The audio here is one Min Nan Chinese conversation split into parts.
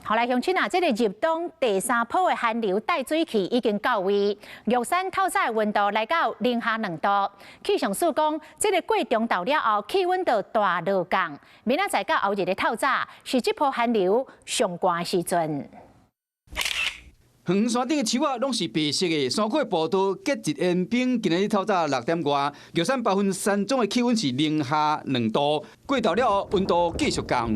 好來，鄉親啊，這個入冬第三波的寒流帶水氣已經到位，玉山透早的溫度來到零下2度。氣象署講，這個過中晝了後，氣溫就大落降。明仔載到後日的透早是這波寒流上寒的時陣。遠山頂的樹仔攏是白色的，山區步道結一煙冰。今仔日透早6點外，玉山八分山莊的氣溫是零下兩度，過晝了後溫度繼續降。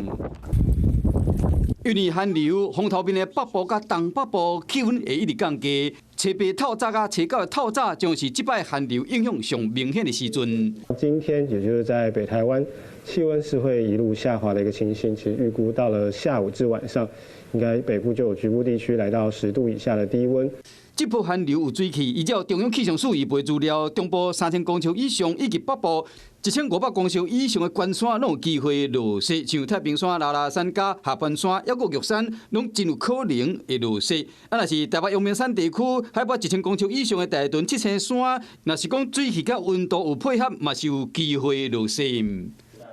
因為寒流，風頭面的北部佮東北部氣溫會一直降低。初八透早佮初九的透早，將是這擺寒流影響上明顯的時陣。今天也就是在北台灣，氣溫是會一路下滑的一個情形。其實預估到了下午至晚上，應該北部就有局部地區來到10度以下的低溫。這波寒流有水氣，依照中央氣象署預報資料，中部3000公尺以上以及北部1500公尺以上的懸山，攏有機會落雪。像太平山、拉拉山佮下盤山，抑閣玉山，攏真有可能會落雪。啊，若是台北陽明山地區，海拔1000公尺以上的大屯七星山，若是講水氣佮溫度有配合，嘛是有機會落雪。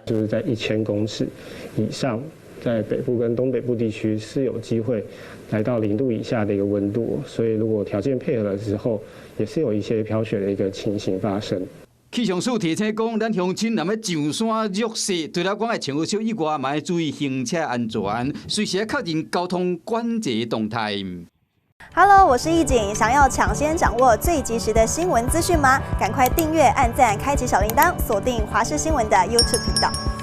就是在1000公尺以上，在北部跟東北部地區是有機會來到0度以下的一個溫度，所以如果條件配合的時候，也是有一些飄雪的一個情形發生。氣象署提醒講，咱鄉親若欲上山落雪，除了講愛穿好衫以外，嘛愛注意行車安全，隨時確認交通管制動態。 Hello，我是易景，想要搶先掌握最及時的新聞資訊嗎？趕快訂閱、按讚、開啟小鈴鐺，鎖定華視新聞的 YouTube 頻道。